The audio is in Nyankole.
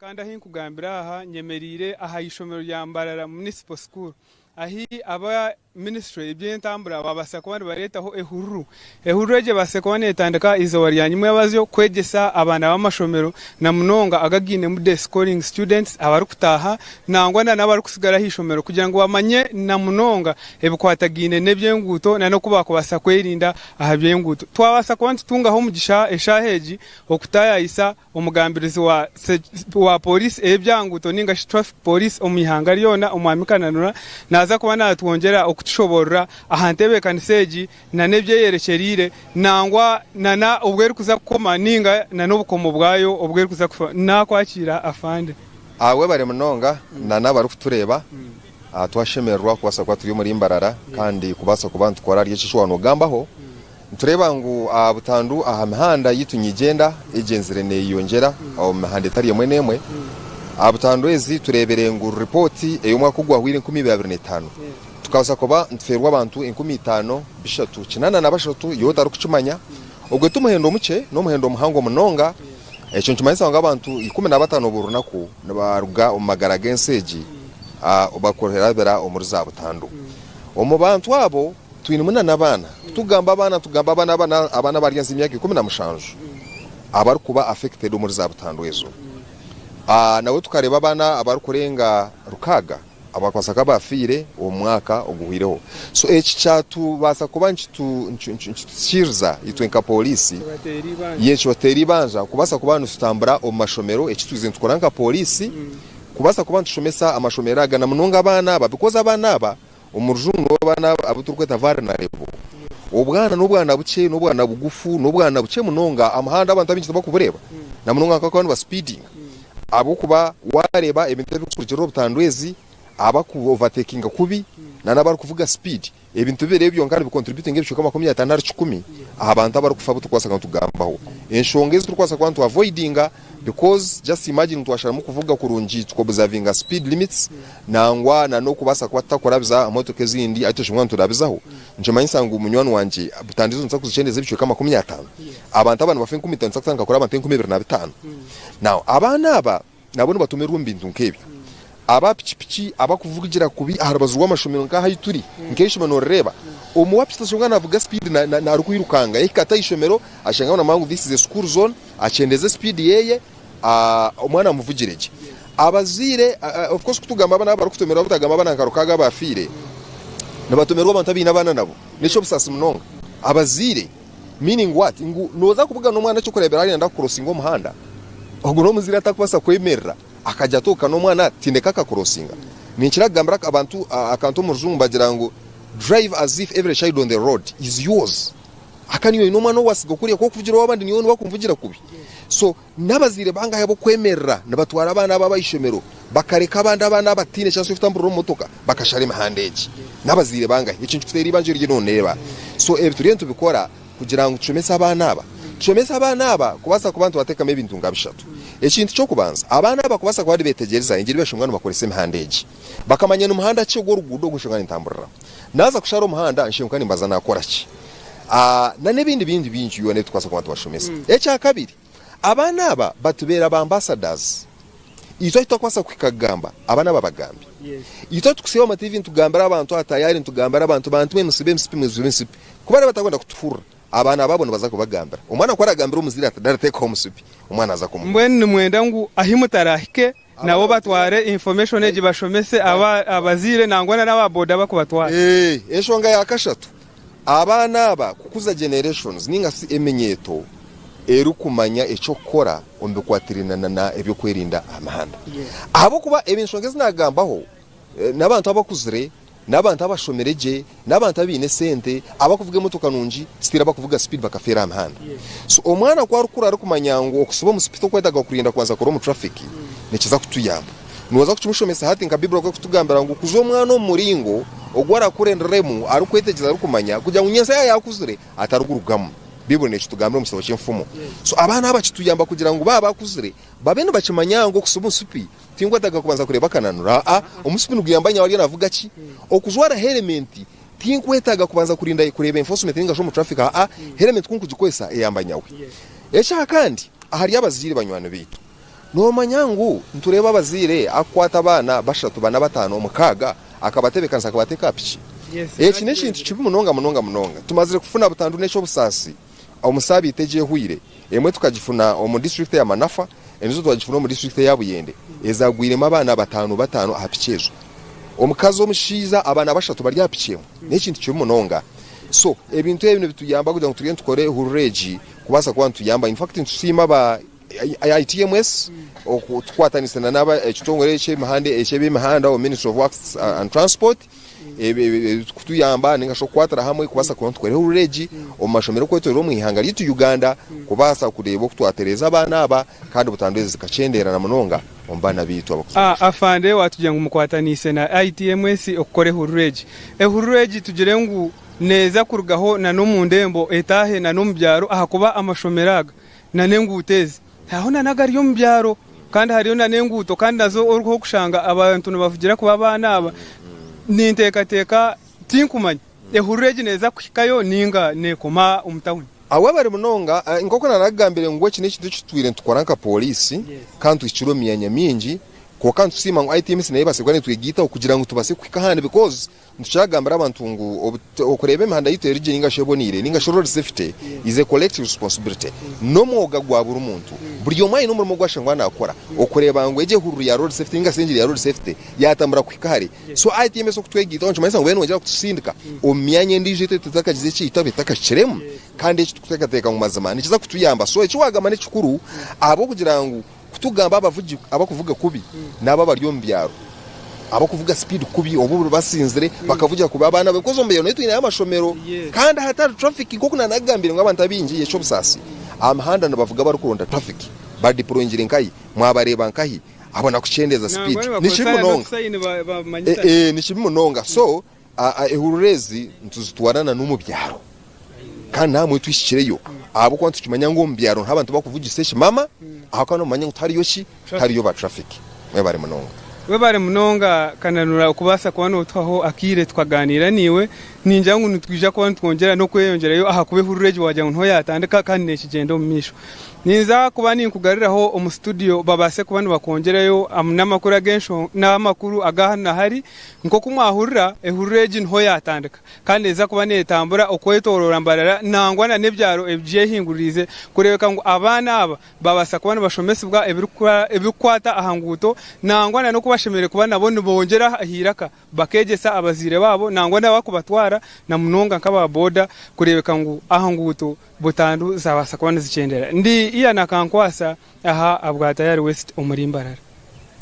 Kandi ahi nkugambira aha nyemereire aha ishomero rya Mbarara Municipal School ahi aba ministry y'eby'entambura babaasa kuba nibareetaho ehururu. Ehururu egi ebaasire kuba neetandika eizooba rya nyimwebazyo kwegyesa abaana b'amashomero na munonga ago againemu day scoring students abarikutaaha nangwa na n'abarikutsigara aha ishomero kugira ngu bamanye na munonga ebikwatagaine n'eby'enguuto na n'oku baakubaasa kwerinda aha by'enguuto. Twabaasa kuba nitutungaho omugisha eshaaha egi okutaayaayisa Omugambirizi wa wa Pooriisi ey'ebyanguuto ninga shi Traffic Police omu ihanga ryona, Omwami Kananura naaza kuba naatwongyera okutushoboorora aha ntebeekanisa egi nana ebyeyorekyereire nangwa nana obu erikuza kukoma ninga nana obukomo bwayo obu erikuza kufa. Naakwakiira Afande. Webare munonga nana abarikutureeba. Twashemererwa kubaasa kuba turi omuri Mbarara kandi kubaasa kuba nitukora ahari eki eki waaba nogambaho. Nitureeba ngu butandu aha mihanda yaitu nigyenda egyenzire neyeyongyera omu mihanda etari emwe n'emwe. Aha butandu ezi tureebire ngu ripooti ey'omwaka ogwahweire 2025 tukabaasa kuba nitufeerwa abantu 5384 iwe otarikukimanya. Ogwo ti muhendo mukye, n'omuhendo muhango munonga. Ekyo nikimanyisa ngu abantu 15 buri runaku nibaruga omu magara g'ensi egi bakurabira omuri za butandu. Omu bantu abo, Twinemu na n'abaana. Ku tukugamba abaana nitugamba abaana abaana abaana abari ahansi y'emyaka 17 abarikuba affected omuri za butandu ezo. Nabwo tukareeba abaana abarikurenga rukaaga abakubaasa kuba baafiire omu mwaka oguhweireho. So eki kyatubaasa kuba nikituhikiiriza itwe nka pooriisi, nikibateera eibanja kubaasa kuba nitutambura omu mashomero, eki twizire nitukora nka pooriisi kubaasa kuba nitushomesa amashomero aga na munonga abaana aba because abaana aba Omu rujungu nibo baana abu turikweta vulnerable. Obwana n'obwana bukye, n'obwana bugufu, n'obwana bukye munonga aha muhanda abantu abaingi tibakubureeba na munonga nk'abakuba niba speedinga ahabw'okuba waareeba ebintu ebirikurugiirira obutandu ezi, abaku overtakinga kubi na n'abarikuvuga speed, ebintu bibiri ebyo byonka nibi contributinga ebicweka 50 ahari kikumi aha bantu abarikufa abu turikubaasa kuba nitugambaho. Enshonga ezi turikubaasa kuba nitu avoidinga Because just imagine twasharamu kuvuga kurungi tuka observinga speed limits nangwa na n'okubaasa kuba tutakurabiza motoka ezindi ahu twashanga niturabizaho nikimanyisa ngu munywani wangye butandu ezo nituza kuzikyendeeza ebicweka 50 abantu aba nibafa 5000 nituza kutandika kuraba abantu 2005 now abaana aba nabo nibatomerwa omu bintu nk'ebyo Aba pikipiki abakuvugira kubi aha rubaju rw'amashomero nk'aha ahu turi, nk'eishomero noorireeba, omu wa piki tashanga naavuga sipiidi arikwirukanga, yahika ati aha ishomero ashanga nibamanya ngu this is a school zone, akyendeze sipiidi yeye omwana amuvugire gye. Abazaire of course kutugamba abaana abarikutomerwa butagamba abaana nka rukaaga abaafiire, nibatomerwa abantu abaine abaana nabo, n'eky'obusaasi munonga. Abazaire meaning what? Ngu nooza kubugana omwana eky'okureeberaho arenda kukurosinga omuhanda, ogwo n'omuzaire atakubaasa kwemerera. Akagira ati, Oka n'omwana tindeka akakurosinga. Ninkira kugambira abantu akantu omu rujungu nibagira ngu drive as if every child on the road is yours. Aka niiwe oine omwana ou wasiga kuriya ku orikuvugira ow'abandi niiwe nibakumvugira kubi. So n'abazaire bangahi ab'okwemerera nibatwara abaana baabo aha ishomero bakareka abandi abaana abataine chance y'okutamburira omu motoka bakashara emihanda egi. N'abazaire bangahi? Eki nikikuteera eibanja oriyo nooreeba. So ebi turiyo nitubikora kugira ngu tushomese abaana aba. Tushomese abaana aba kubaasa kuba nitubateekamu ebintu nka bishatu. Ekintu ky'okubanza, abaana aba kubaasa kuba nibeetegyereza engeri bashunga nibakoresa emihanda egi, bakamanya ni muhanda ki ogw'oruguudo ogu nshonga nintamburiramu. Naaza kushara omuhanda, nshenguka nimbaza naakora ki? N'ebindi bingi bingi byona ebi turikubaasa kuba nitubashomesa. Ekyakabiri, abaana aba batubeera ba ambassadors. Itwe ahu tutakubaasa kuhika kugamba, abaana aba bagambe. Itwe ahu turikusiiba aha matiivi nitugambira abantu aha tayari, nitugambira abantu, bantu mwe musibe emisipi, musibe emisipi. Ku baraabe batakwenda kutuhurira, Abaana baabo nibaza kubagambira. Omwana ku aragambira omuzaire ati, Dada teekaho omusipi, omwana aza kumuha. Mbwenu nimwenda ngu ahi mutarahike nabo batware information egi bashomese abazaire nangwa na n'aba boda abakubatwara. Enshonga ya kashatu, abaana aba kukuza generations ninga shi eminyeeto erikumanya eky'okukora omu bikwatiraine na eby'okwerinda aha mihanda. Ahabw'okuba ebi enshonga ezi naagambaho n'abantu abakuzire, n'abantu abashomire gye, n'abantu abaine esente, abarikuvuga emotoka nungi, still abarikuvuga speed bakafeera aha mihanda. So omwana ku arikukura arikumanya ngu okusiba omu speed tokwetaaga kurinda kubanza kuraba omu traffic, nikiza kutuyamba. Nooza kukimushomesa hati nka Bible oku erikutugambira ngu kuza omwana omu muringo ogu arakurenderemu arikwetegyereza arikumanya kugira ngu nyentsya yaaba yaakuzire atarigurugamu. Bible neekitugambira omu kitabo ky'Enfumu. So abaana aba kituyamba kugira ngu baaba bakuzire babe nibakimanya ngu okusiba omu speed Tinkwetaaga kubanza kureeba akananura. Aa, omusipi niguyamba nyawe ariyo naavuga ki? Okujwara helementi, tinkwetaaga kubanza kurinda kureeba enforcement ninga shi omu traffic. Aa, helementi ku nkugikozesa eyamba nyawe. Ekya kandi, ahari abazaire banywani baitu. Noomanya ngu nitureeba abazaire akukwata abaana bashatu, bana, bataano, mukaaga akabatebeekanisa akabateeka aha piki? Eki n'ekintu kibi munonga munonga munonga. Tumazire kufuna butandu n'eky'obusaasi omu saabiiti egi ehweire. Emwe tukagifuna omu disiturikiti eya Manafa, endiijo twagifuna omu disiturikiti eya Buyende ezagwiremu abaana bataano bataano aha piki ezo. Omukazi, omushaija, abaana bashatu bari aha piki emwe. N'ekintu kibi munonga. So ebintu ebi nibituyamba kugira ngu turiyo nitukora ehururu egi kubaasa kuba nituyamba. In fact nitusiima aba ITMS okutukwatanisa na n'aba ekitongore eky'emihanda eky'eby'emihanda omu Ministry of Works and Transport kutuyamba ninga shi okukwatira hamwe kubaasa kuba nitukora ehururu egi omu mashomero okwetooroora omu ihanga ryaitu Uganda kubaasa kureeba oku twatereeza abaana aba kandi butandu ezi zikakyendeera na munonga omu baana baitu abarikuza omu mashomero. Afande waatugira ngu mukwataniise na ITMS okukora ehururu egi. Ehururu egi tugire ngu neeza kurugaho na n'omu ndembo etaahe na n'omu byaro ahakuba amashomero aga na n'enguuto ezi hariho na n'agari omu byaro kandi hariyo na n'enguuto kandi nazo oriho kushanga abantu nibavugira kubi abaana aba. Ninteekateeka tinkumanya ehururu egi neeza kuhikayo ninga neekoma omu tawuni. Webare munonga. Nk'oku naanakugambire ngu eki n'ekintu eki tutwire nitukora nka pooriisi kandi tuhikire omu myanya mingi kwonka nitusiima ngu ITMC nayo ebaase kuba neetwegaitaho kugira ngu tubaase kuhika ahandi because Nitukyagambira abantu ngu okureeba emihanda yaitu eri gye ninga shi eboneire ninga shi road safety is a collective responsibility. N'omwoga gwa buri muntu. Buri omwe aine omurimo ogu ashangwa nakora okureeba ngu egi ehururu ya road safety ninga shi engiri ya road safety yatambura kuhika hare. So ITMS okutwegaitaho nikimanyisa ngu bariyo nibongyera kutusindika omu myanya endiijo ei tutakagize ki, ei twaba tutakahikiremu kandi eki tukuteekateeka ngu mazima nikiza kutuyamba. So eki wagamba nikikuru ahabw'okugira ngu Kutugamba abavugi abakuvuga kubi n'abo abari omu byaro abakuvuga speed kubi obu basinzire bakavugira kubi abaana because omu byaro nayo twineyo amashomero kandi ahatari traffic nk'oku nanakugambire ngu abantu abaingi eky'obusaasi aha mihanda nibavuga barikuronda traffic badeployingire nkahi mwabareeba nkahi abona kukyendeeza speed nikibi munonga nikibi munonga so Ehururu ezi nituzitwara na n'omu byaro kandi nahamwe tuhikireyo ahabw'okuba nitukimanya ngu omu byaro niho abantu barikuvugisa ekimama ahabw'okuba nibamanya ngu tihariyo ki? Tihariyo ba traffic. Mwebare munonga. Webare munonga Kananura okubaasa kuba notuhaho akaire tukaganiira naiwe. Ningira ngu nitwija kuba nitwongyera n'okweyongyerayo ahakuba ehururu egi wagira ngu niho yatandika kandi nekigyenda omu maisho. Ninza kuba ninkugaruraho omu studio babaase kuba nibakwongyerayo n'amakuru aga hanu na hari. Nk'oku mwahurira, ehururu egi niho yaatandika, kandi neeza kuba neetambura okwetooroora Mbarara nangwa na n'ebyaro ebigyehinguririize kureebeka ngu abaana aba baabaasa kuba nibashomesibwa ebirikukwata aha nguuto nangwa na n'oku bashemereire kuba nabo nibongyera aha iraka bakeegyesa abazaire baabo nangwa n'abarikubatwara na munonga nk'aba boda kureebeka ngu aha nguuto butandu zaabaasa kuba nizikyendera. Ndi Ian Akankwasa aha Abwatayari West omuri Mbarara.